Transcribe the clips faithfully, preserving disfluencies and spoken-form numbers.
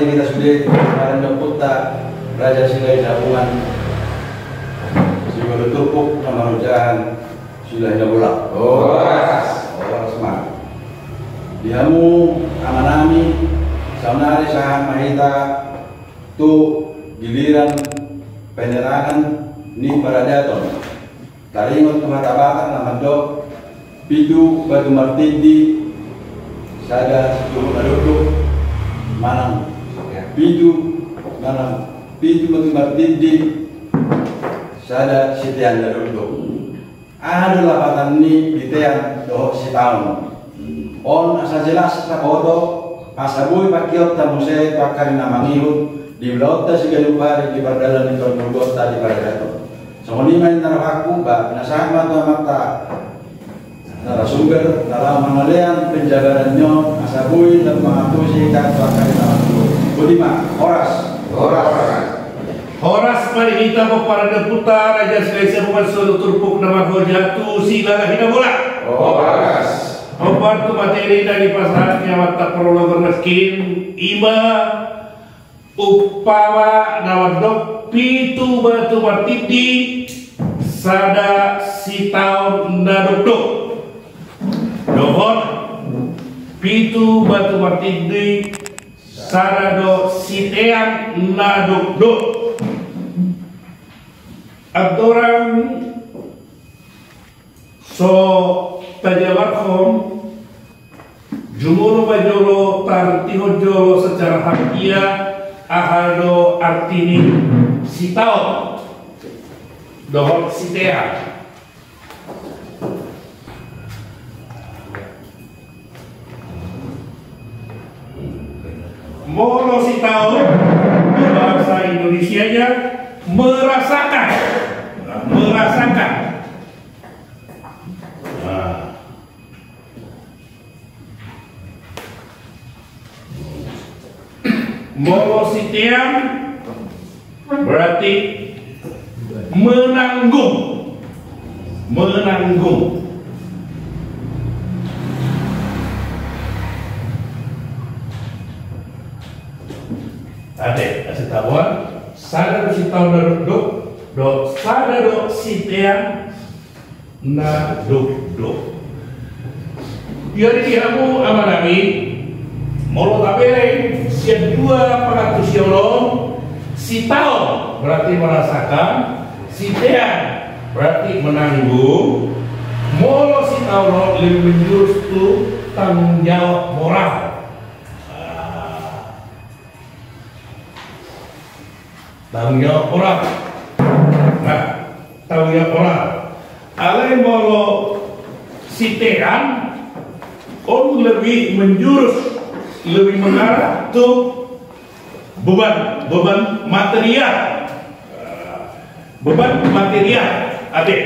Hita sude, paradaputta Raja Silahi Sabungan, Simanjuntak Turpuk na marhujat, Silahi na bolak. Horas. Horas ma. Di hamu amanami, saonari sahat ma hita tu giliran penerangan ni paradaton. Taringot tu hata Batak na mandok, pitu batu martindi, sada situhuk na dokdok, manang pitu, manang pitu batu martindi, sada sitean na dokdok. Aha do lapatan ni sitean dohot sitaon? On asa jelas taboto, asa boi pangkeonta muse tu angka ari na mangihut, di ulaonta siganup ari di pardalan ni parngoluonta di paradaton. Songon i ma inna rohangku, ba pinasahat ma tu amanta narasumber na laho mangalean penjabaran ni on, asa boi lam mangantusi hita tu angka ari na mangihut. Boti ma, horas. Horas. Horas ma di hita pomparan ni ompunta Raja Silahi Sabungan Simanjuntak Turpuk na marhujat tu Silahi na bolak. Horas. Hombar tu materi na dipasahat ni amanta prologer nangkin, ima umpama na mandok pitu batu martindi, sada sitaon na dokdok. Dohot pitu batu martindi, sada do sitean na dokdok. Andorang so tajabarhon, jumolo ma jolo taartihon jolo secara harfiah aha do arti ni sitaon dohot sitean. Molo sitaon, bahasa Indonesianya merasakan. Merasakan. Nah. Molo sitean berarti menanggung. Menanggung. Ate, asa taboan, sada do sitaon na dokdok, dohot sada do sitean na dokdok. Jadi di hamu amanami, molo tabereng sian dua pangantusion on, sitaon berarti merasakan, sitean berarti menanggung, molo sitaon on lebih menjurus tu tanggung jawab moral. Ah. Tanggung jawab moral. Nah, tanggung jawab moral. Alai molo sitean, on lebih menjurus, lebih mengarah tu beban, beban material. Beban material, ate.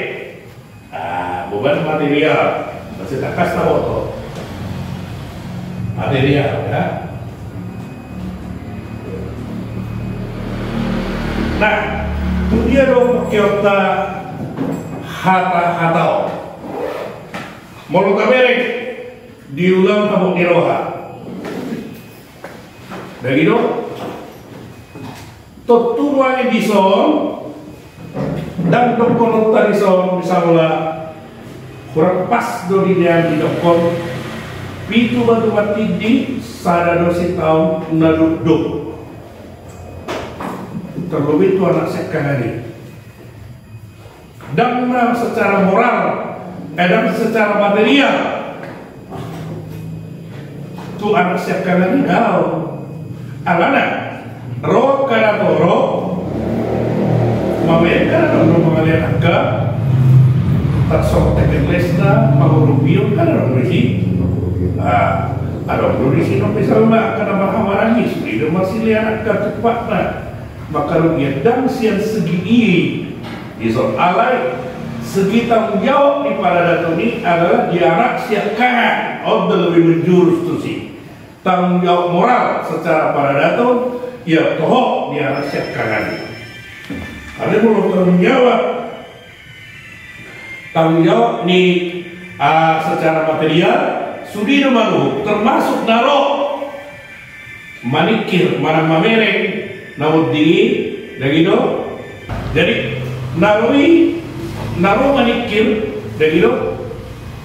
Ah, beban material. Masih takas taboto. Material, ya. Nah, tu dia do pangkeonta hata-hata on. Molo tabereng di ulaon habot ni roha. Dagi do. Tontu nuaeng dison, ndang dohononta dison, misalna, kurang pas do di nian didokkon, pitu batu martindi, sada do sitaon na dokdok. Terlebih tu anak siangkangan i. Ndang na secara moral, eh, ndang secara material. Tu anak siangkangan i daong. Alana, ro angka na torop, mamaen kan adong do mangalean angka, tarsongon teken lesna, pangurupion kan adong do disi. Ah, adong do disi, no, misalna angka na marhahamaranggi, sude do masilean angka tumpakna. Mangkarugian ndang sian segi i, dison alai segi tanggung jawab ni paradaton i adalah di anak siangkangan, on do lebih menjurus tusi. Tanggung jawab moral secara paradaton, ia toho di anak siangkangan i. Alai molo tanggung jawab, tanggung jawab ni, ah, secara material, sude do manuhuk, termasuk na ro maningkir manang mamereng na monding i, dang i do? Jadi na ro i, na ro maningkir, dang i do?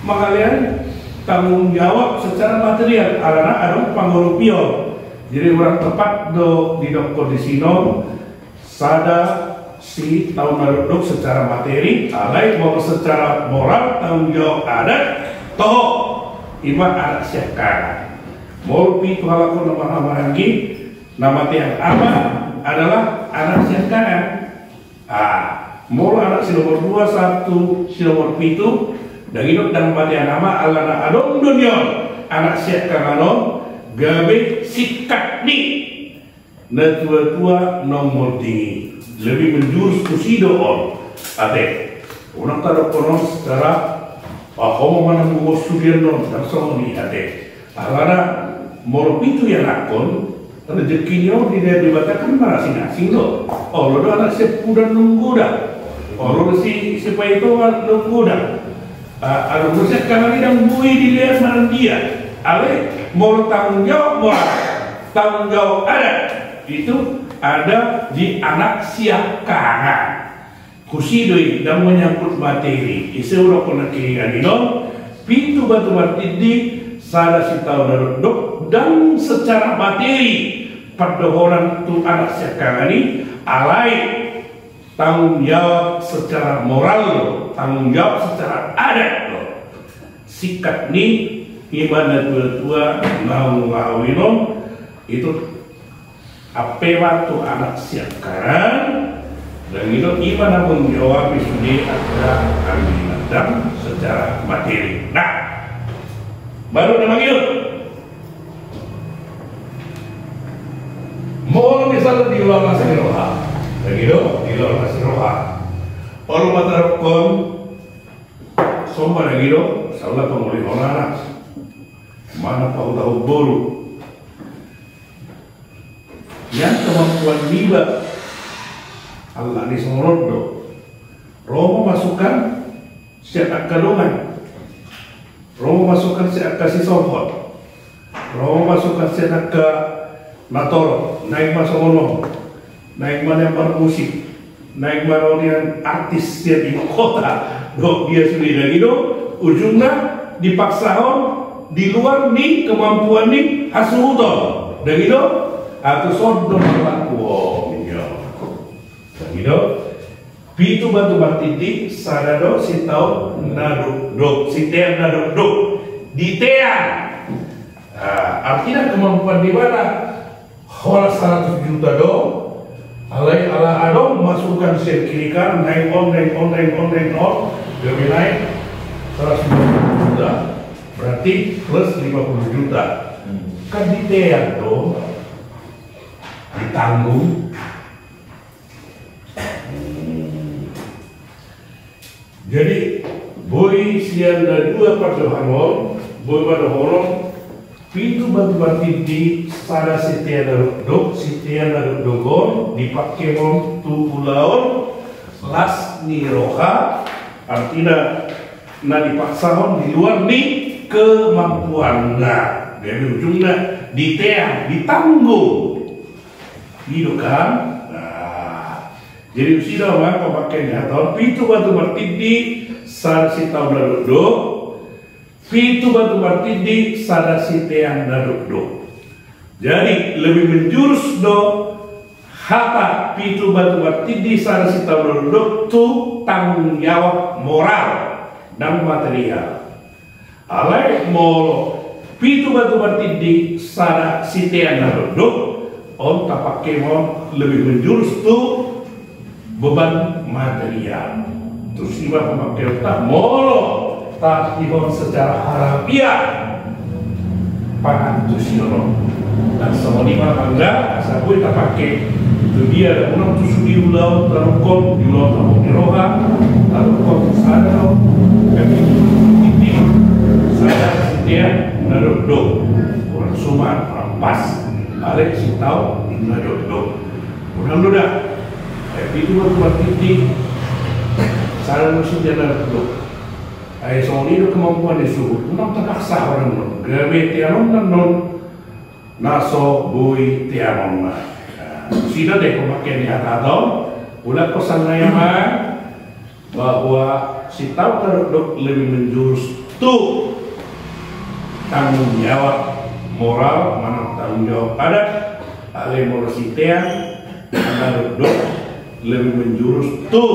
Mangalean tanggung jawab secara material alana adong pangurupion. Jadi hurang tepat do didokkon di sini on, sada si tau na dokdok secara materi, alai molo secara moral tanggung jawab adat, toho, ima anak siangkangan. Molo pitu halak on na marhahamaranggi, na matean ama adalah anak siangkangan. Ah, molo anak si nomor dua, satu, si nomor pitu, dang i do dang matean ama, alana adong do nion anak siangkangan on gabe singkat ni natuatua na monding i. Lebih menjurus tu si do on. Ate, unang tadokkon on secara, ah, homo manang gugos sudian on, dang songon i ate. Alana molo pitu ianakhon, rejeki ni on dilehon Debata kan marasing-asing do. Olo do anak siampudan nunggudang, olo do si, si paitoan nunggudang. Ah, adong do siangkangan i dang boi dilehon manang dia. Alai molo tanggung jawab moral, tanggung jawab adat, itu ada di anak siangkangan. Husi do i, dang menyangkut materi. Ise udokkon na kiri ani non, pitu batu martindi, sada si tau na dokdok, dang secara materi pandohonan tu anak siangkangan i, alai tanggung jawab secara moral do, tanggung jawab secara adat do. Singkat ni ima natuatua na ungkawin on, itu ampe ma tu anak siangkangan, dang i do ima na manjawab i sude angka anggi na dang secara materi. Nah, baru na mangihut. Molo misalna di ulaon las ni roha, dang i do, di ulaon las ni roha, olo ma tadokkon, songon dang i do, sala pamuli hona anak manang pahutahut boru. Ian kemampuan niba, alani songon on do. Ro ma masukan sian angka dongan, ro ma masukan sian angka sisohot, ro ma masukan sian angka na torop, naeng ma songon on, naeng ma nian marmusik, naeng ma ro nian artis sian ibu kota dohot dia sude, dang i do? Ujungna dipaksahon di luar ni kemampuan ni hasuhuton, dang i do? Atus on do marlaku on, dang i do? Pitu batu martindi, sada do si tau na dokdok, si tean na dokdok. Ditean. Ah, artina kemampuan di mana? Holan saratus juta do, alai ala adong masukan sian kiri kanan, naeng on, naeng on, naeng on, naeng on, gabe naeng saratus lima puluh juta. Berarti plus lima puluh juta. Hmm. Kan ditean do, ditanggung. Hmm. Jadi boi sian na dua pandohan on, boi ma dohonon, pitu batu martindi, sada si tean na dokdok, si tean na dokdok on dipangkehon tu ulaon las ni roha, artina na dipaksahon di luar ni kemampuanna. Jadi ujungna ditean, ditanggung. I do kan? Nah, jadi usida ma pamakkean ni hata on, pitu batu martindi, sada si tau na dokdok, pitu batu martindi, sada si tean na dokdok. Jadi lebih menjurus do hata pitu batu martindi, sada si tau na dokdok tu tanggung jawab moral dan material. Alai molo pitu batu martindi, sada si tean na dokdok, on tapangkehon lebih menjurus tu beban material. Tusi ma pamakkeonta molo taartihon secara harafiah pangantusion on. Dan songon i ma angka asa boi tapangke tu dia, unang tu sude ulaon tadokkon, di ulaon las ni roha tadokkon sada do, gabe sada si tean na dokdok. Unang suman, unang pas, alai si tau na dokdok. Unang do da. Ai pitu batu martindi, sada do si tean na dokdok. Ai songon i do kemampuan ni suhut, unang tapaksa, unang do. Gabe teanonna non Na so boi teangon ma. Nah, tusi do deh pemakean ni hata-hata on. Ulakkon sanga i ma bahwa sitaon na dokdok lebih menjurus tu tanggung jawab moral manang tanggung jawab adat, alai molo sitean na dokdok lebih menjurus tu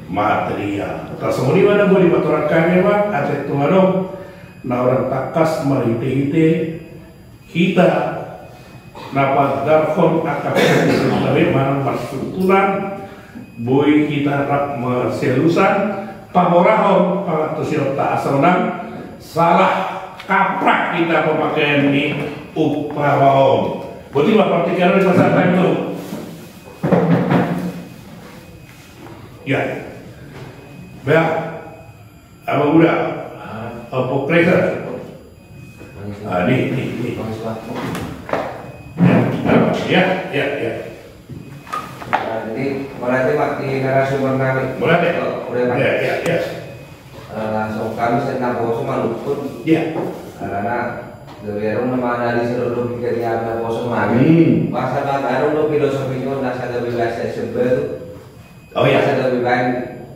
material. Tarsongon i ma na boi dipatorang hami ma, ate tung adong na hurang tangkas marhite-hite hita na paandarhon angka parhitean manang parsuntunan, boi hita rap marsialusan, pamorahon pangantusionta asa unang salah kaprah hita pemakean ni umpama on. Boti ma partingkian on di pasahat nami tu. Ya. Ba, Abang Uda. Apa presa? Ah, ni, ni, ni. Ya, ya, ya. Nah, jadi, mauliate ma di narasumber nami. Mauliate. Oh, udah, Pak. Ya, ya, ya. Eh, langsung hami sian naposo manungkun. Iya. Karena gabe adong na manganalisa do logika ni naposo nami. Hmm. Pas adong do filosofi ni on na sada bebas S M B tu. Oh, iya. Pas sada bebas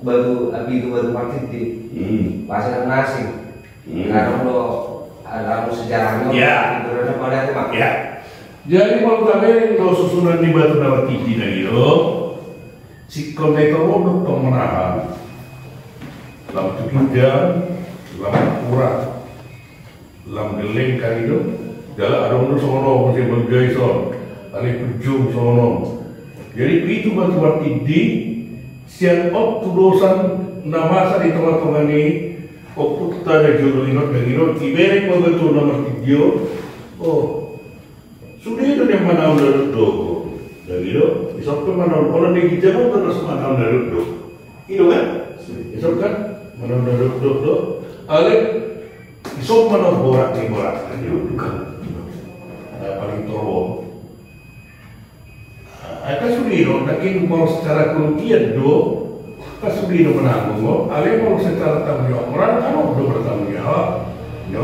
batu, api itu batu martinding. Hmm. Pas ada nasi. Hmm. Adong do, adong sejarahnya. Iya. Itu ada pada itu, Pak. Iya. Jadi, molo tabereng do susunan ni batu na martinding na i do, singkop na i do, on do pemanahan. Lam tu ginjang, lam tu urat, lam gelleng kan i do. Jala adong do songon on, muse manjai son, alai punjung songon on. Jadi, pitu batu martinding, sian on tu dosan na masa di tonga-tonga ni ompunta na jolo i, na denggan i, dibereng ma batu na martinding on. Oh, sude do nian manaon na dokdok. Jadi do, ison pe manaon, olo di ginjang on do na so manaon na dokdok. I do kan? Ison kan? Manaon na dokdok do. Alai, ison manaon borat ni borat. Jadi do kan. Nah, paling toro. Ai kan sude do, nangkin molo secara kerugian do, kan sude do menanggung do, alai molo secara tanggung jawab moral, kan on do bertanggung jawab. Yo.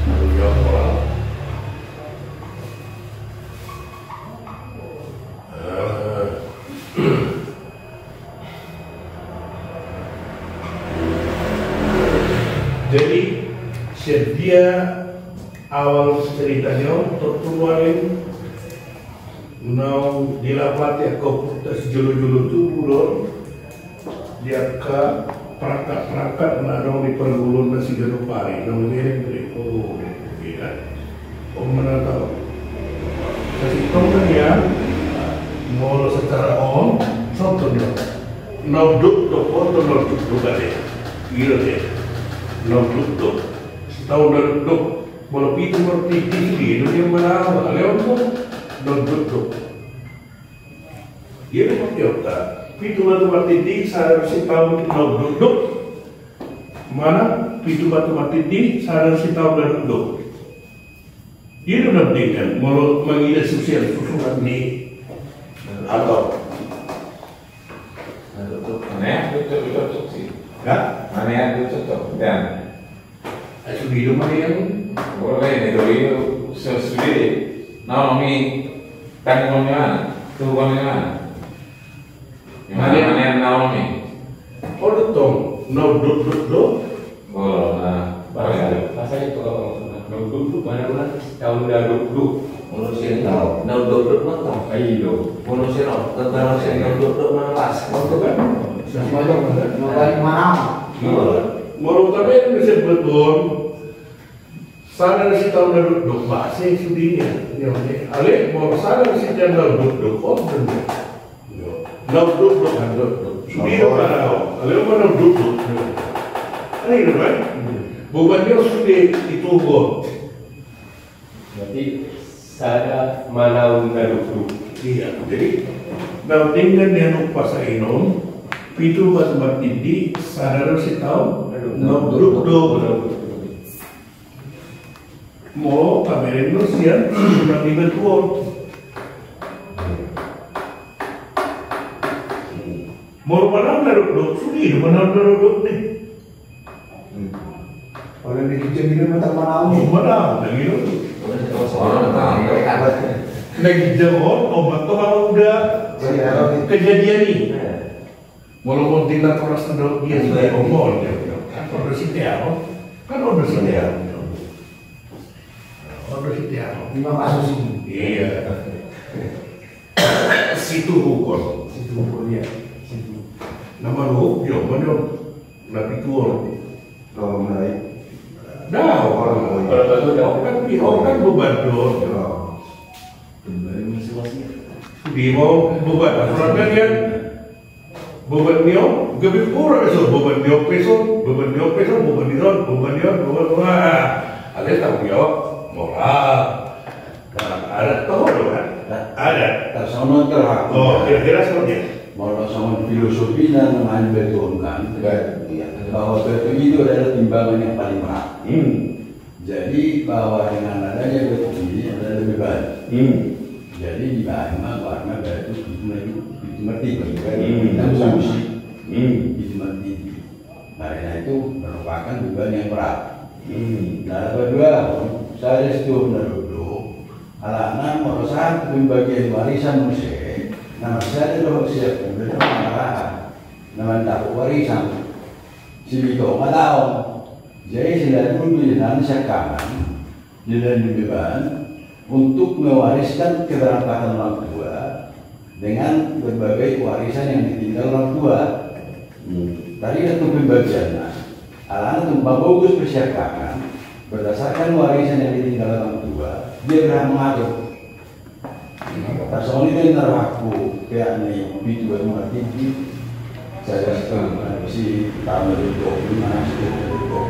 Tanggung jawab moral. Eh. Jadi, sian dia awal cerita ni on, tontu nuaeng naung dilapati angka ompunta sijolo-jolo tubu do on, di angka perangkat-perangkat na adong di parngoluon na siganup ari, naung dibereng do i. Oh, iya. On ma na taon. Sasintongna nian, molo secara on, songon on do. Na dokdok on do, na dokdok ate. I do ate. Na dokdok. Sitaon na dokdok. Molo pitu martinding, i do nian manaon, alai on do na dokdok. Dia do martinding. Pitu batu martinding, sada do sitaon na dokdok. Manang pitu batu martinding, sada do sitaon na dokdok. Dia do na denggan, molo mangida susian susunan ni atau. Na dokdok. Mana ya? Dokdok, dokdok sih. Ya? Mana ya? Dokdok, dokdok. Dan. Ai sude do ma nian. Boleh, ni do i, so sude. Naomi, tanggung ni mana? Tanggung ni mana? Mana? Mana Naomi? Oh, do tong, na dokdok do. Oh, na. Bahasa, bahasa itu apa maksudnya? Na dokdok, mana, mana? Tahu na dokdok. Molo sian i, na dokdok ma tong. Ai do. Molo sian on, tentang sian na dokdok mana pas? Dokdok kan? Sama dong, mana? Mana? Molo tabereng do sian batu on, sada do sitaon na dokdok, bah, sai sude nian, nian, nian. Alai, molo sada do sitaon na dokdok, on do. Yo. Na dokdok, na dokdok. Sude do manaon, alai on ma na dokdok. Alai do, kan? Beban ni on sude ituhon. Berarti sada manaon na dokdok. Iya, jadi na denggan nian umpasa i on, pitu batu martinding, sada do sitaon na dokdok. Molo tabereng do sian susunan ni batu on. Molo manaon na dokdok, sude do manaon na dokdok dei. Kalau di ginjang ini mata mana? Oh, mana? Lagi lo. Lagi jangan obat tuh kalau udah kejadian ini. Walaupun tidak terus terus dia sih ngomong dia. Kan udah si Tiano. Kan udah si Tiano. Udah si Tiano. Lima kasus ini. Iya. Situ hukum. Situ hukum ya. Situ. Nama lu? Yo, mana? Napi tuor. Kalau menaik. Dah, orang. Kalau batu dah. Kan di orang kan beban dong. Ya. Kembali masih masih. Di mau beban. Orang kan kan. Beban ni on, gabe pura be son, beban ni on pe son, beban ni on pe son, beban ni on, beban ni on, beban ni on. Wah, ada tanggung jawab moral. Nah, ada tahu ada kan? Ada. Tarsongon on terhak. Oh, kira-kira songon dia. Molo songon filosofina na main batu on kan. Iya. Bahwa batu itu adalah timbangan yang paling berat. Hmm. Jadi, bahwa dengan adanya batu ini adalah beban. Hmm. Jadi, dibahen ma goarna batu pitu martibi, pitu martibi. Hmm. Kita musik. Hmm. Pitu martibi. Karena itu merupakan beban yang berat. Hmm. Nah, kedua, sada situhuna do. Alana, molo sahat pembagian warisan muse, na masada do siap udah na mangarahan. Na mandapot warisan. Sipitu ma taon. Jadi, selalu dihinan siangkangan, dihinan beban untuk mewariskan keberangkatan orang tua dengan berbagai warisan yang ditinggal orang tua. Hmm. Tadi ada tuh pembagiannya. Alana tuh bagus pe siangkangan, berdasarkan warisan yang ditinggal orang tua, dia berhak mengatur. Tarsongon i do na rohangku, pe ni pitu batu martibi, sada sitolu, si tamba do dok, lima na sitolu do dok.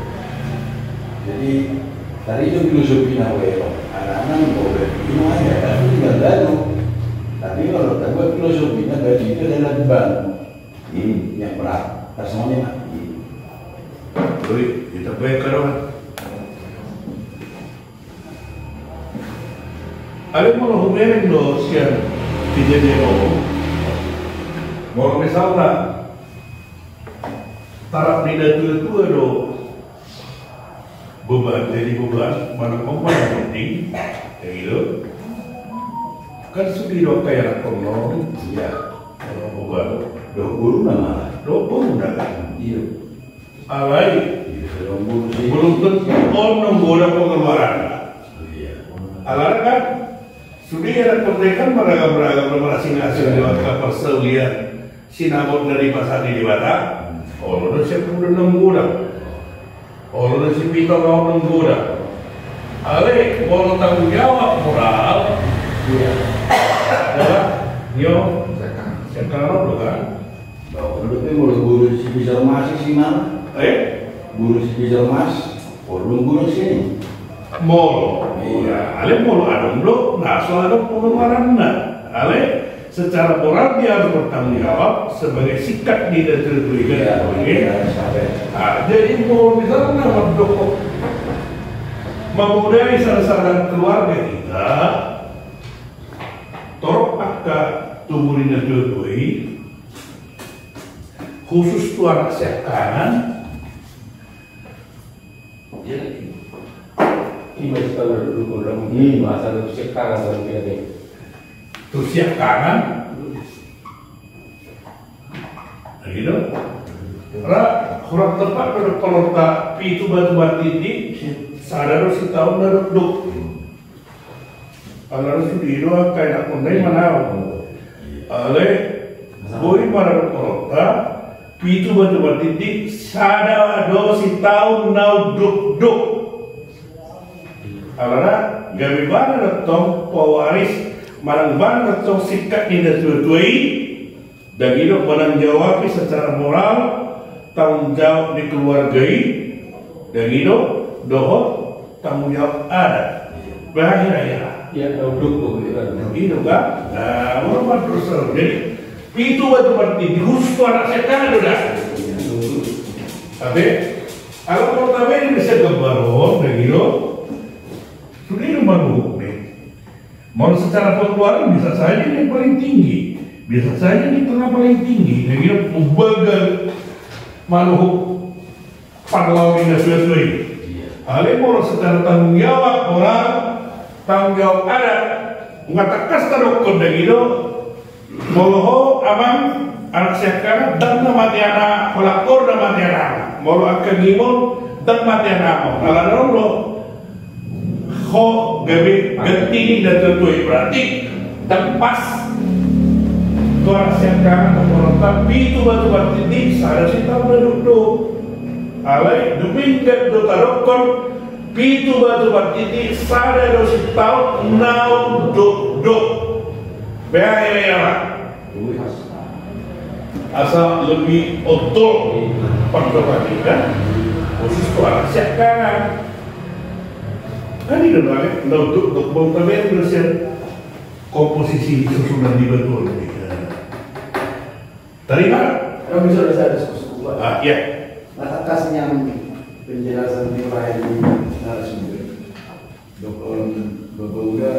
Jadi, tadi itu filosofina welo, anak-anak mau batu, lima aja, tapi tinggal batu. Tapi kalau tahu filosofina batu itu adalah beban. Hmm. Yang berat, tarsongon i ma. Hmm. Oi, kita baik kawan. Alai molo hubereng do sian kejadian on, molo misalna tarap ni natuatua do beban, jadi beban manang on manang penting, ya gitu. Kan sude do angka ianakhon on, iya, manang beban dohot boruna malah, dohot boruna kan, iya. Alai, iya, belum tentu on nanggo godang pengeluaranna. Iya. Alana kan sude ianakhon on kan maragam-ragam, marasing-asing do angka parsaulian sinamot na dipasahat ni Debata. Olo do siap udah nanggo godang. Olo do sipitu ma on nanggo godang. Alai molo tanggung jawab moral, iya, adalah nyo siangkangan do kan. Bah, olo dope molo guru si Pisar Mas i, si mana? Eh? Guru si Pisar Mas, olo guru sini. Molo. Iya. Alai molo adong do na so adong pengeluaranna. Alai secara moral dia harus bertanggung jawab sebagai sikap di dalam keluarga. Iya, iya, sampai. Ah, jadi molo misalna mandok mamodai salah satu keluarga kita, torop angka tubu ni natuatua i, khusus tu anak siangkangan. Jadi, ima sitahu dulu program, hmm, masa tu siangkangan kan dia ni. Tu siangkangan. Nah, gitu. Ra, kurang tepat pada kolorta pitu batu martibi, sada do sitaon na dokdok. Alana sude do angka ianakhon on i manaon. Alai boi ma ra kolorta pitu batu martibi, sada do sitaon na dokdok. Alana gabe ibana do tong pewaris, manang ibana do tong sikap ni natuatua i. Dang i do mananggawapi secara moral tanggung jawab ni keluarga i, dang i do dohot tanggung jawab adat. Bah, hira-hira. Iya, dok, dok, dok, iya, dok. I do kan? Nah, molo mandok so, jadi pitu batu martibi khusus tu anak siangkangan do da. Tapi, kalau kota ini bisa gambar on, dang i do. Sude do manghukum i. Molo secara pengeluaran bisa saja dia paling tinggi, bisa saja di tengah paling tinggi. Jadi dia mubal ga manuhuk parlawan ni natuatua i. Iya. Alai molo secara tanggung jawab moral, tanggung jawab adat, nunga tangkas tadokkon daging do. Molo ho amang anak siangkangan, ndang na mate anakmu, holan ho do na mate anakmu. Molo angka gimon, ndang mate anakmu. Alana olo ho gabe ganti ni na tuatua i, berarti ndang pas tu anak siangkangan, molo ndang pitu batu martiti sada sitaon na dokdok. Alai dumenggan do tadokkon pitu batu martiti sada do sitaon na dokdok. Beha hela ya, Pak? Asa lebih otol pandohan i kan, khusus tu anak siangkangan. Kan i do na, na dokdok bau tabean do sian komposisi susunan di batu on. Tarima? Kami sudah sadar suku-suku, Pak. Ah, iya. Nah, atas yang penjelasan di lain narasumber. Dokon Bapak Uda,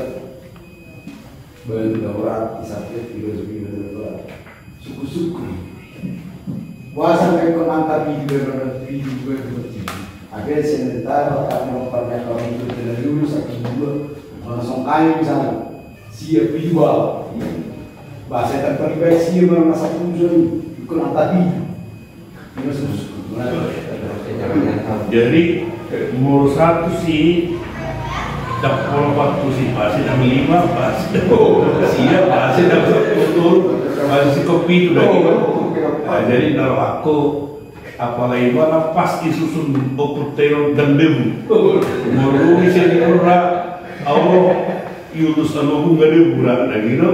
baru daurat isapit, tiba-tiba daurat. Syukur-syukur. Puasa baik kau angka video, baru video, baru video. Agar sementara tak mau pernah kau itu terlalu satu dua. Langsung kain misalnya. Siap dijual. Bahasa yang terbaik siap, baru masa tujuan. Ikut angka video. Jadi, eh, molo satu si, dapol waktu si, pasti dang lima, pasti dang sia, pasti dang sampulu tolu, pasti si kopi itu dang. Nah, jadi, kalau aku, apalagi mana pasti susun opo teron dan debu. Molo bisa diura, Allah, Yunus Alomu nggak debu, nah, gitu.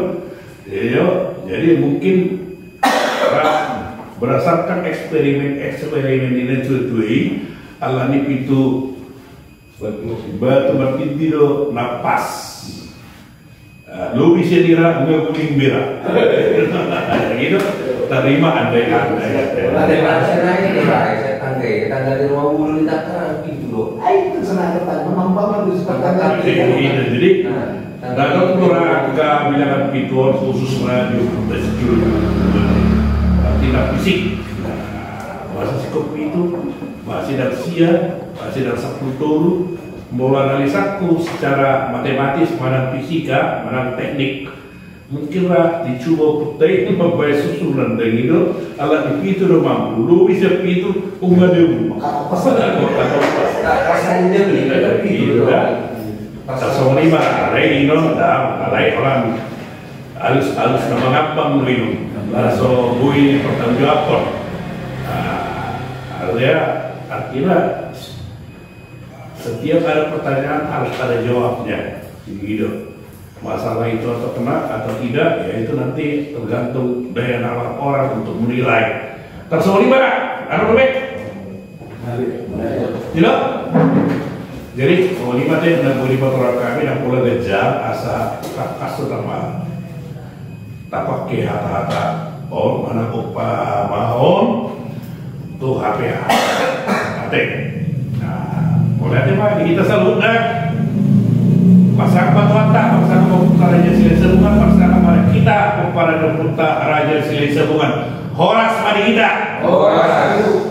Iyo, jadi mungkin berdasarkan eksperimen-eksperimen di na tuatua i, alani pitu batu martiti do na pas. Ah, lobi sian i ra, nunga guling be ra. Gitu. Tarima andai-andai. Andai-andai. Tangga, tangga di rumah bulu di tangga, pitu do. Ai, itu senang ketang, memang bangun tu seperti tangga. Jadi, nah, Dadok nurang angka bilangan pitu on khusus radio protes jul. Berarti na fisik. Nah, bahasa sikop pitu, bahasa dang sia, bahasa dang sampulu tolu. Molo analisangku secara matematis, manang fisika, manang teknik. Mungkin lah dicoba putai mambaen susunan dang i do, ala di pitu do mampu, lobi sian pitu, unga demu. Kata pas. Kata pas. Kata pas. Kata pas. Kata pas. Kata pas. Songon i ma, alai inon da, alai orang alus-alus na mangambang do inon. Laso boi pertanggungjawabkon. Nah, artinya, artinya setiap ada pertanyaan harus ada jawabnya. Gitu. Masalah itu atau kena atau tidak, ya itu nanti tergantung daya nalar orang untuk menilai. Tarsongon i ma, anu, Bang? Tidak? Jadi, songon i ma, Bang, na boi dipatorang hami, na pola ganjang, asa tangkas do tama. Tapake hata-hata on, manang umpama on, tu hape, hape. Nah, mulai ma di hita saluhutna. Pasahat ma tu Tuhanta, pasahat ma tu Raja Silahisabungan, pasahat ma di hita, kepada Tuhanta Raja Silahisabungan. Horas ma di hita. Horas.